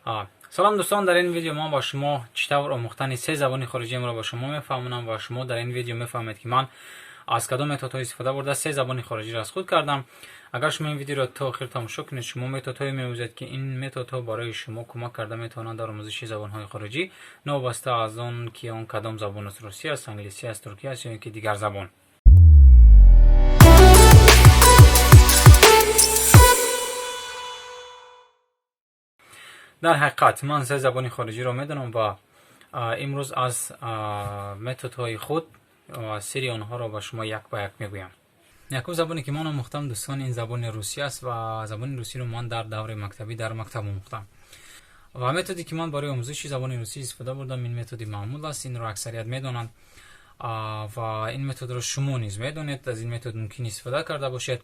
Салом, дӯстон! Дар ин видео ман ба шумо чӣ тавр омӯхтани се забони хориҷиамро ба шумо мефаҳмонам ва шумо дар ин видео мефаҳмед, ки ман аз кадом методҳо истифода бурда се забони хориҷиро аз худ кардам. Агар шумо ин видеоро то охир тамошо кунед, шумо методҳое меомӯзед, ки ин методҳо барои шумо кӯмак карда метавонанд дар омӯзиши забонҳои хориҷӣ, новобаста аз он ки он кадом забон аст: русӣ аст, англисӣ аст, туркӣ аст ё ин ки дигар забон. Дар ҳақиқат, ман се забони хориҷиро медонам ва имрӯз аз методҳои худ ва сирри онҳоро ба шумо як ба як мегӯям. Якум забоне, ки ман омӯхтам, дӯстон, ин забони русӣ аст ва забони русиро ман дар давраи мактабӣ дар мактаб омӯхтам. Ва методе, ки ман барои омӯзиши забони русӣ истифода бурдам, ин методи маъмул аст, инро аксарият медонанд ва ин методро шумо низ медонед, аз ин метод мумкин истифода карда бошед.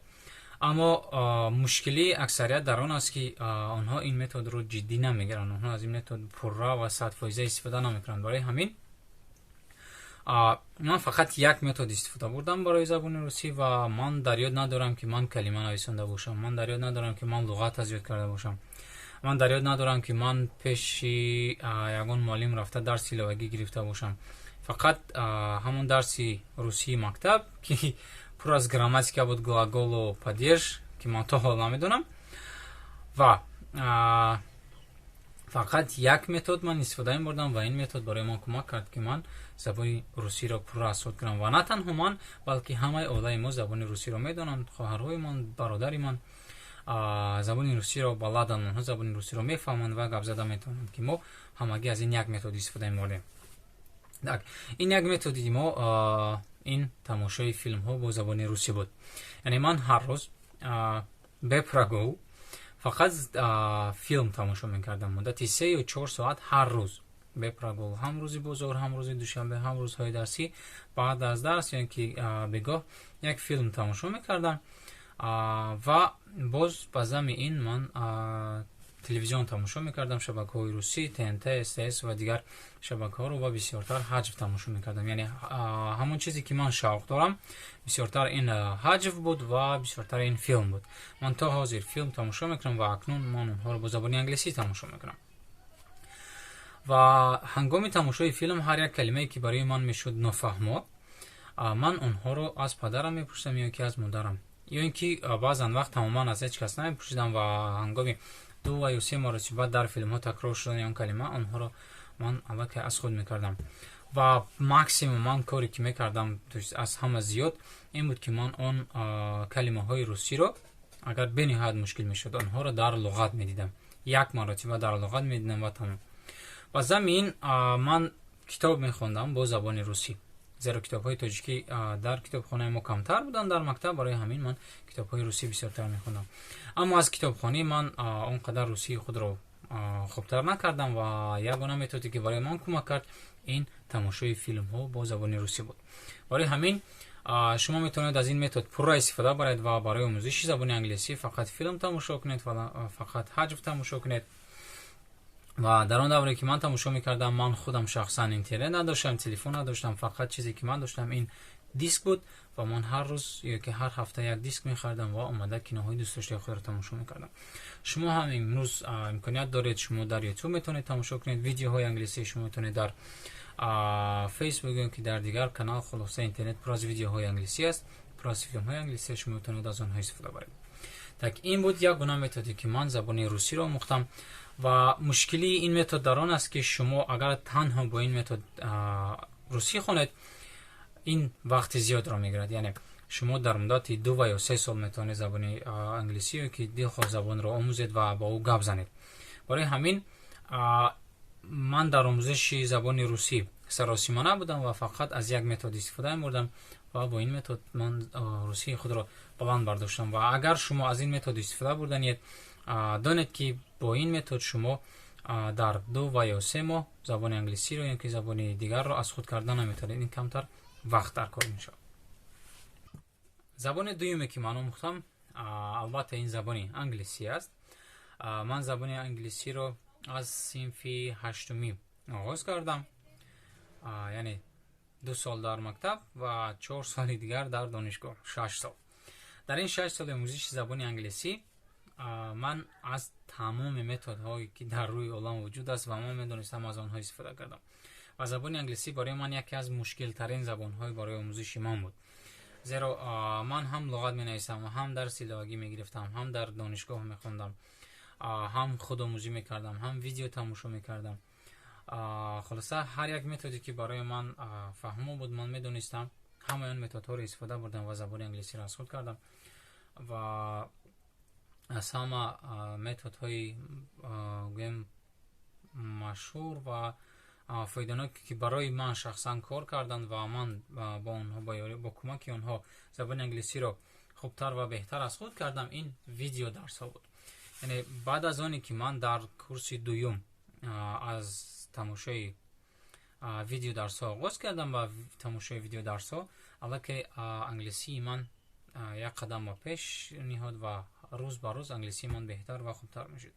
Аммо мушкилии аксарият дар он аст, ки онҳо ин методро ҷиддӣ намегиранд, онҳо аз ин метод пурра ва 100% истифода намекунанд. Барои ҳамин ман фақат як метод истифода бурдам барои забони русӣ ва ман дар ёд надорам, ки ман калима нависонда бошам, ман дар ёд надорам, ки ман луғат аз ёд карда бошам, ман дар ёд надорам, ки ман пеши ягон муаллим рафта дарси иловагӣ гирифта бошам. Фақат ҳамон дарси русии мактаб, ки пур аз грамматика буд, глаголу падеж, ки ман то ҳол намедонам. Ва фақат як метод ман истифода мебурдам ва ин метод барои ман кӯмак кард, ки ман забони русиро пурра аз худ кунам. Ва на танҳо ман, балки ҳамаи оилаи мо забони русиро медонанд. Хоҳарҳои ман, бародари ман забони русиро баладанд, онҳо забони русиро мефаҳманд ва гап зада метавонанд, ки мо ҳамагӣ аз ин як метод истифода мебурдем. Так, ин як методи мо ин тамошои филмҳо бо забони русӣ буд. Яъне ман ҳар рӯз бе прогул фақат филм тамошо мекардам муддати 3 ё 4 соат, ҳар рӯз бе прогул, ҳам рӯзи бозор, ҳам рӯзи душанбе, ҳам рӯзҳои дарсӣ. Баъд аз дарс ё ин ки бегоҳ як филм тамошо мекардам ва боз ба зами ин ман телевизион тамошо мекардам, шабакаҳои русӣ, ТНТ, СТС ва дигар шабакаҳоро, ва бисёртар ҳаҷв тамошо мекардам. Яъне ҳамон чизе, ки ман шавқ дорам, бисёртар ин ҳаҷв буд ва бисёртар ин филм буд. Ман то ҳозир филм тамошо мекунам ва акнун ман онҳоро бо забони англисӣ тамошо мекунам. Ва ҳангоми тамошои филм ҳар як калимае, ки барои ман мешуд нофаҳмо, ман онҳоро аз падарам мепурсидам ё ки аз модарам, ё ин ки баъзан вақт тамоман аз ҳеҷ кас намепурсидам ва ҳангоми ду ва ё се маротиба дар филмҳо такрор шудани он калима, онҳоро ман аллакай аз худ мекардам. Ва максимум ман коре, ки мекардам, то есть аз ҳама зиёд, ин буд, ки ман он калимаҳои русиро, агар бениҳоят мушкил мешуд, онҳоро дар луғат медидам, як маротиба дар луғат медидам ва тамом. Ба зами ин ман китоб мехондам бо забони русӣ, зеро китобҳои тоҷикӣ дар китобхонаи мо камтар буданд дар мактаб. Барои ҳамин ман китобҳои русӣ бисёртар мехондам. Аммо аз китобхонӣ ман он қадар русии худро хубтар накардам ва ягона методе, ки барои ман кӯмак кард, ин тамошои филмҳо бо забони русӣ буд. Барои ҳамин шумо метавонед аз ин метод пурра истифода баред ва барои омӯзиши забони англисӣ фақат филм тамошо кунед, фақат ҳаҷв тамошо кунед. Ва дар он давре, ки ман тамошо мекардам, ман худам шахсан интернет надоштам, телефон надоштам. Фақат чизе, ки ман доштам, ин диск буд ва ман ҳар рӯз ё ки ҳар ҳафта як диск мехардам ва омада киноҳои дӯстдоштаи худро тамошо мекардам. Шумо ҳам имрӯз имконият доред, шумо дар Ютуб метавонед тамошо кунед видеоҳои англисӣ, шумо метавонед дар Фейсбук ё ки дар дигар канал. Хулоса, интернет пур аз видеоҳои англисӣ аст, пур аз филмҳои англисӣ, шумо метавонед аз онҳо истифода баред. Так, ин буд як гуна методе, ки ман забони русиро омӯхтам. Ва мушкилии ин метод дар он аст, ки шумо агар танҳо бо ин метод русӣ хонед, ин вақти зиёдро мегирад. Яъне шумо дар муддати 2 ва ё 3 сол метавонед забони англисӣ ё ки дилхоҳ забонро омӯзед ва бо ӯ гап занед. Барои ҳамин ман дар омӯзиши забони русӣ саросима набудам ва фақат аз як метод истифода мебурдам ва бо ин метод ман русии худро баланд бардоштам. Ва агар шумо аз ин метод истифода бурданиед, донед, ки бо ин метод шумо дар 2 ва ё 3 моҳ забони англисиро ё ки забони дигарро аз худ карда наметавонед, ин камтар вақт дар кор мешавад. Забони дуюме, ки ман омӯхтам, албатта, ин забони англисӣ аст. Ман забони англисиро аз синфи ҳаштумӣ оғоз кардам, яъне 2 сол дар мактаб ва 4 соли дигар дар донишгоҳ, 6 сол. Дар ин 6 соли омӯзиши забони англисӣ ман аз Тамоми методҳое, ки дар рӯи олам вуҷуд аст ва ман медонистам, аз онҳо истифода кардам. Ва забони англисӣ барои ман яке аз мушкилтарин забонҳои барои омӯзиши ман буд, зеро ман ҳам луғат менависам, ҳам дарси иловагӣ мегирифтам, ҳам дар донишгоҳ мехондам, ҳам худомӯзӣ мекардам, ҳам видео тамошо мекардам. Хулоса, ҳар як методе, ки барои ман фаҳмо буд, ман медонистам, ҳамаи он методҳоро истифода бурдам ва забони англисиро аз худ кардам. Ва аз ҳама методҳои, гӯем, машҳур ва фоиданоке, ки барои ман шахсан кор карданд ва ман бо онҳо, бо кӯмаки онҳо забони англисиро хубтар ва беҳтар аз худ кардам, ин видеодарсҳо буд. Яъне баъд аз оне ки ман дар курси дуюм аз тамошои видеодарсҳо оғоз кардам ва тамошои видеодарсҳо, аллакай англисии ман як қадам ба пеш ниҳод ва рӯз ба рӯз англисии ман беҳтар ва хубтар мешуд,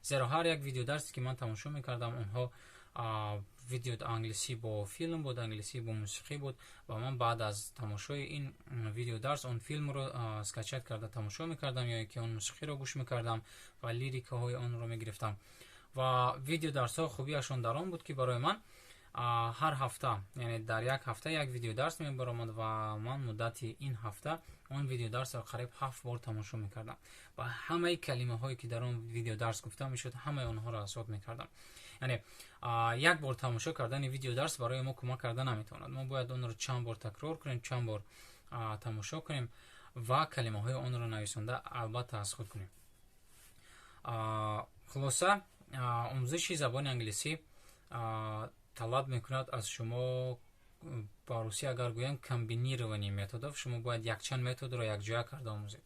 зеро ҳар як видеодарсе, ки ман тамошо мекардам, онҳо видео англисӣ бо филм буд, англисӣ бо мусиқӣ буд. Ва ман баъд аз тамошои ин видеодарс он филмро скачать карда тамошо мекардам ё ки он мусиқиро гӯш мекардам ва лирикаҳои онро мегирифтам. Ва видеодарсҳо хубиашон дар он буд, ки барои ман ҳар ҳафта, яъне дар як ҳафта як видеодарс мебаромад ва ман муддати ин ҳафта он видеодарсро қариб 7 бор тамошо мекардам ва ҳамаи калимаҳое, ки дар он видеодарс гуфта мешуд, ҳамаи онҳоро аз ёд мекардам. Яъне як бор тамошо кардани видеодарс барои мо кӯмак карда наметавонад. Мо бояд онро чанд бор такрор кунем, чанд бор тамошо кунем ва калимаҳои онро нависонда, албатта, аз худ кунем. Хулоса, омӯзиши забони англисӣ талаб мекунад аз шумо, ба русӣ агар гӯям, комбинирование методов. Шумо бояд якчанд методро якҷоя карда омӯзед.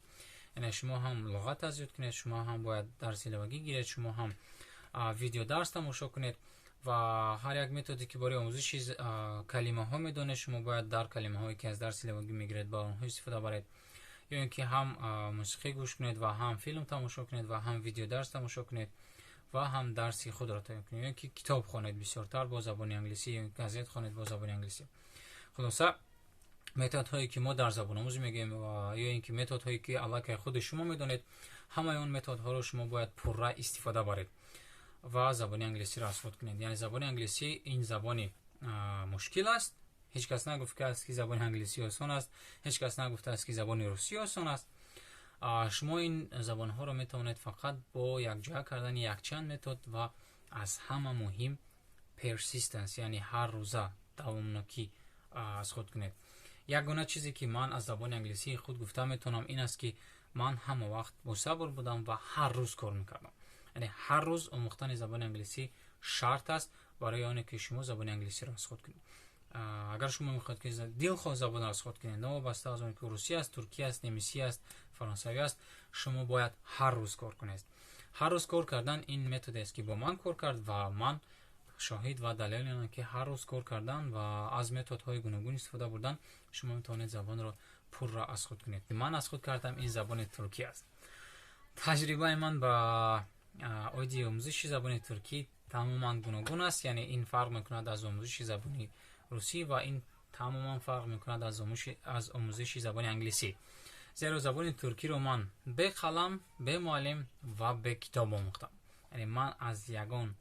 Яъне шумо ҳам луғат аз ёд кунед, шумо ҳам бояд дарси иловагӣ гиред, шумо ҳам видеодарс тамошо кунед ва ҳар як методе, ки барои омӯзиши калимаҳо медонед, шумо бояд дар калимаҳое, ки аз дарси иловагӣ мегиред, ба онҳо истифода баред, ё ин ки ҳам мусиқӣ гӯш кунед ва ҳам филм тамошо кунед ва ҳам видеодарс тамошо кунед ва ҳам дарси худро тайёр кунед, ё ин ки китоб хонед бисёртар бо забони англисӣ ё газет хонед бо забони англисӣ. Хулоса, методҳое, ки мо дар забономӯзӣ мегӯем ё ин ки методҳое, ки аллакай худи шумо медонед, ҳамаи он методҳоро шумо бояд пурра истифода баред ва забони англисиро аз худ кунед. Яъне забони англисӣ ин забони мушкил аст. Ҳеҷ кас нагуфтааст, ки забони англисӣ осон аст, ҳеҷ кас нагуфтааст, ки забони русӣ осон аст. Шумо ин забонҳоро метавонед фақат бо якҷоя кардани якчанд метод ва аз ҳама муҳим persistence, яъне ҳар рӯза давомнокӣ, аз худ кунед. Ягона чизе, ки ман аз забони англисии худ гуфта метавонам, ин аст, ки ман ҳама вақт босабр будам ва ҳар рӯз кор мекардам. Яъне ҳар рӯз омӯхтани забони англисӣ шарт аст барои оне, ки шумо забони англисиро аз худ кунед. Агар шумо мехоҳед, ки дилхоҳ забонро аз худ кунед, новобаста аз он ки русӣ аст, туркӣ аст, немисӣ аст, фаронсавӣ аст, шумо бояд ҳар рӯз кор кунед. Ҳар рӯз кор кардан ин методест, ки бо ман кор кард, ва ман шоҳид ва далели он, ки ҳар рӯз кор кардан ва аз методҳои гуногун истифода бурдан, шумо метавонед забонро пурра аз худ кунед. Ман аз худ кардам, ин забони туркӣ аст. Таҷрибаи ман ба оиди омӯзиши забони туркӣ тамоман гуногун аст. Яъне ин фарқ мекунад аз омӯзиши забони русӣ ва ин тамоман фарқ мекунад аз омӯзиши забони англисӣ, зеро забони туркиро ман бе қалам, бе муаллим ва бе китоб омӯхтам. Яъне ман аз ягон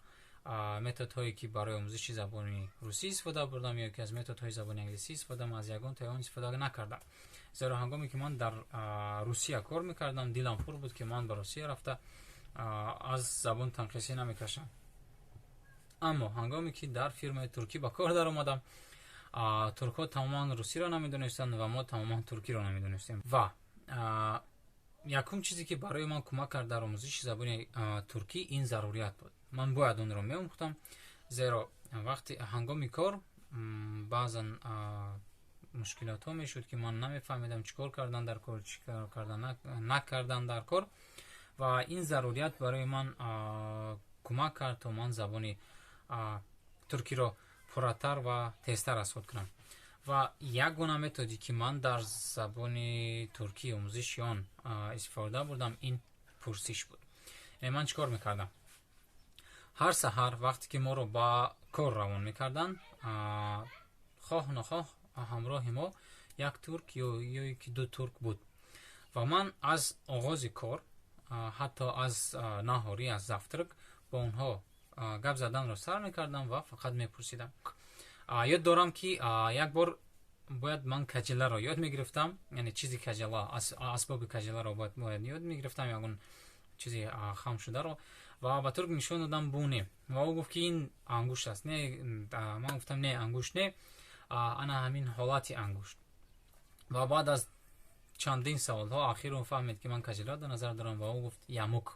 методҳое, ки барои омӯзиши забони русӣ истифода бурдам ё ки аз методҳои забони англисӣ истифодам, аз ягон тои он истифода накардам, зеро ҳангоме ки ман дар Русия кор мекардам, дилам пур буд, ки ман ба Русия рафта аз забон танқисӣ намекашам. Аммо ҳангоме ки дар фирмаи туркӣ ба кор даромадам, туркҳо тамоман русиро намедонистанд ва мо тамоман туркиро намедонистем. Ва якум чизе, ки барои ман кӯмак кард дар омӯзиши забони туркӣ, ин зарурият буд. Ман бояд онро меомӯхтам, зеро вақти ҳангоми кор баъзан мушкилотҳо мешуд, ки ман намефаҳмидам чӣ кор кардан дар кор, чӣ кор кардан накардан дар кор. Ва ин зарурият барои ман кӯмак кард, то ман забони туркиро пурратар ва тезтар аз худ кунам. Ва ягона методе, ки ман дар забони туркӣ омӯзиши он истифода бурдам, ин пурсиш буд. Яъне ман чӣ кор мекардам? Ҳар саҳар вақте ки моро ба кор равон мекарданд, хоҳ нохоҳ ҳамроҳи мо як турк ё ки ду турк буд ва ман аз оғози кор ҳатто аз наҳорӣ, аз завтрак бо онҳо гап заданро сар мекардам ва фақат мепурсидам. Ёд дорам, ки як бор бояд ман кажиларо ёд мегирифтам, яъне чизи кажила, асбоби кажиларо бояд ёд мегирифтам, ягон чизи хам шударо, ва ба турк нишон додам: «Bu ne?» Ва ӯ гуфт, ки ин ангушт аст. Не, ман гуфтам: «Не, ангушт не, ана ҳамин ҳолати ангушт». Ва баъд аз чандин саволҳо ахир ӯ фаҳмид, ки ман кажила дар назар дорам, ва ӯ гуфт: «Yamuk,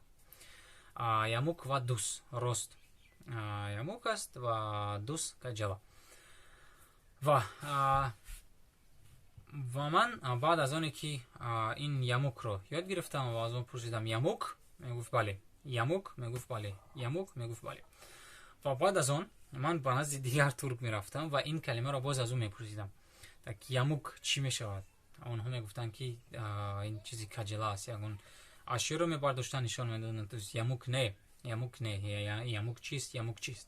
yamuk ва düz, рост yamuk аст ва düz кажила». Ва ман баъд аз оне ки ин yamuk ро ёд гирифтам ва аз он пурсидам: «Yamuk?» Мегуфт: «Бале». «Yamuk?» Мегуфт: «Бале». «Yamuk?» Мегуфт: «Бале». Ва баъд аз он ман ба назди дигар турк мерафтам ва ин калимаро боз аз ӯ мепурсидам: «Yamuk чӣ мешавад?» Онҳо мегуфтанд, ки ин чизи кажила аст, ягон ашёро мебардоштанд, нишон медоданд: «Yamuk не, yamuk не, yamuk чист, yamuk чист?»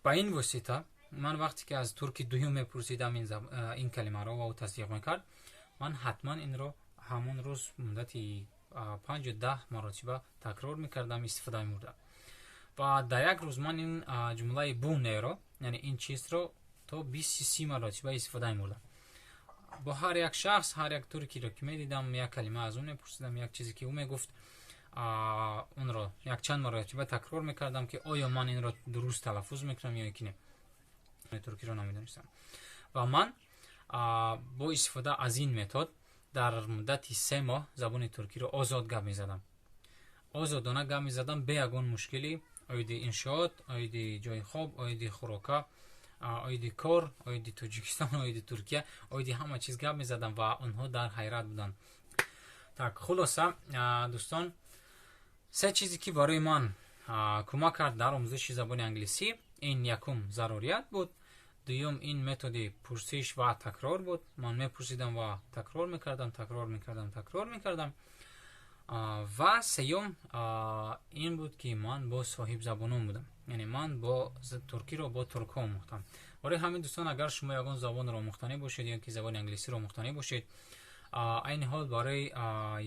Ба ин восита ман вақте ки аз турки дуюм мепурсидам ин калимаро ва ӯ тасдиқ мекард, ман ҳатман инро ҳамон рӯз муддати 5-ю 10 маротиба такрор мекардам, истифода мебурдам. Ва дар як рӯз ман ин ҷумлаи «bu ne» ро, яъне ин чизро, то 20-30 маротиба истифода мебурдам. Бо ҳар як шахс, ҳар як туркиро ки медидам, як калима аз ӯ мепурсидам, як чизе ки ӯ мегуфт, онро якчанд маротиба такрор мекардам, ки оё ман инро дуруст талаффуз мекунам ё ки не. Туркиро намедонистам ва ман бо истифода аз ин метод дар муддати 3 моҳ забони туркиро озод гап мезадам, озодона гап мезадам, бе ягон мушкилӣ: оиди иншоот, оиди ҷои хоб, оиди хӯрока, оиди кор, оиди Тоҷикистон, оиди Туркия, оиди ҳама чиз гап мезадам ва онҳо дар ҳайрат буданд. Так, хулоса, дӯстон, се чизе ки барои ман кӯмак кард дар омӯзиши забони англисӣ: ин якум зарурият буд, дуюм ин методи пурсиш ва такрор буд, ман мепурсидам ва такрор мекардам, такрор мекардам, такрор мекардам, ва сеюм ин буд, ки ман бо соҳибзабонон будам, яъне ман бо туркиро бо туркҳо омӯхтам. Барои ҳамин, дӯстон, агар шумо ягон забонро омӯхтанӣ бошед ё ки забони англисиро омӯхтанӣ бошед, айни ҳол барои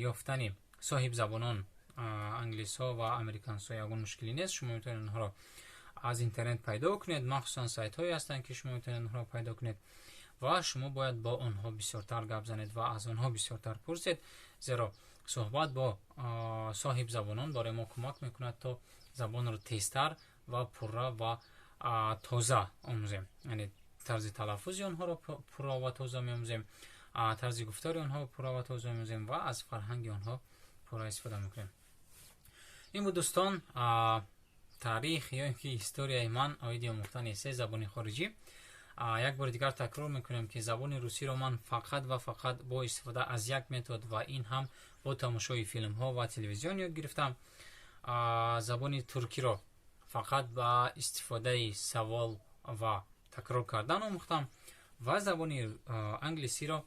ёфтани соҳибзабонон, англисҳо ва американсҳо, ягон мушкилӣ нест. Шумо метавонед онҳоро аз интернет пайдо кунед, махсусан сайтҳое ҳастанд, ки шумо метавонед онҳоро пайдо кунед, ва шумо бояд бо онҳо бисёртар гап занед ва аз онҳо бисёртар пурсед, зеро суҳбат бо соҳибзабонон барои мо кӯмак мекунад, то забонро тезтар ва пурра ва тоза омӯзем, яъне тарзи талаффузи онҳоро пурра ва тоза меомӯзем, тарзи гуфтори онҳо пурра ва тоза меомӯзем ва аз фарҳанги онҳо пурра истифода мекунем. Ин буд, дӯстон, таърих ё ин ки историяи ман оиди омӯхтани се забони хориҷӣ. Як бори дигар такрор мекунем, ки забони русиро ман фақат ва фақат бо истифода аз як метод ва ин ҳам бо тамошои филмҳо ва телевизион ёд гирифтам. Забони туркиро фақат ба истифодаи савол ва такрор кардан омӯхтам ва забони англисиро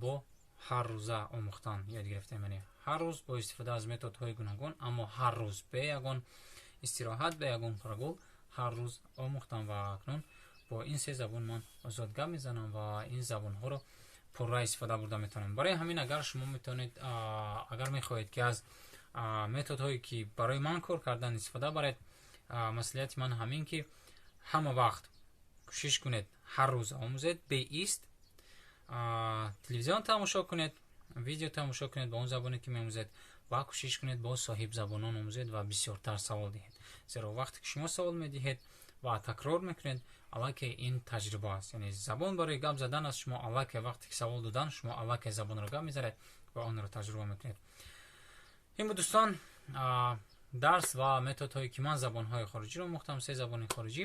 бо ҳаррӯза омӯхтан ёд гирифтам, яъне ҳар рӯз бо истифода аз методҳои гуногун, аммо ҳар рӯз бе ягон истироҳат, бе ягон прогул ҳар рӯз омӯхтам. Ва акнун бо ин се забон ман озод гап мезанам ва ин забонҳоро пурра истифода бурда метавонам. Барои ҳамин, агар шумо метавонед, агар мехоҳед, ки аз методҳое, ки барои ман кор кардан, истифода баред, маслиҳати ман ҳамин, ки ҳама вақт кӯшиш кунед ҳар рӯз омӯзед, беист телевизион тамошо кунед, видео тамошо кунед ба он забоне, ки меомӯзед, ва кӯшиш кунед бо соҳибзабонон омӯзед ва бисёртар савол диҳед, зеро вақте ки шумо савол медиҳед ва такрор мекунед, аллакай ин таҷриба аст, яъне забон барои гап задан аст. Шумо аллакай вақте ки савол додан, шумо аллакай забонро гап мезанед ва онро таҷриба мекунед. Ин буд, дӯстон, дарс ва методҳое, ки ман забонҳои хориҷиро омӯхтам, се забони хориҷӣ.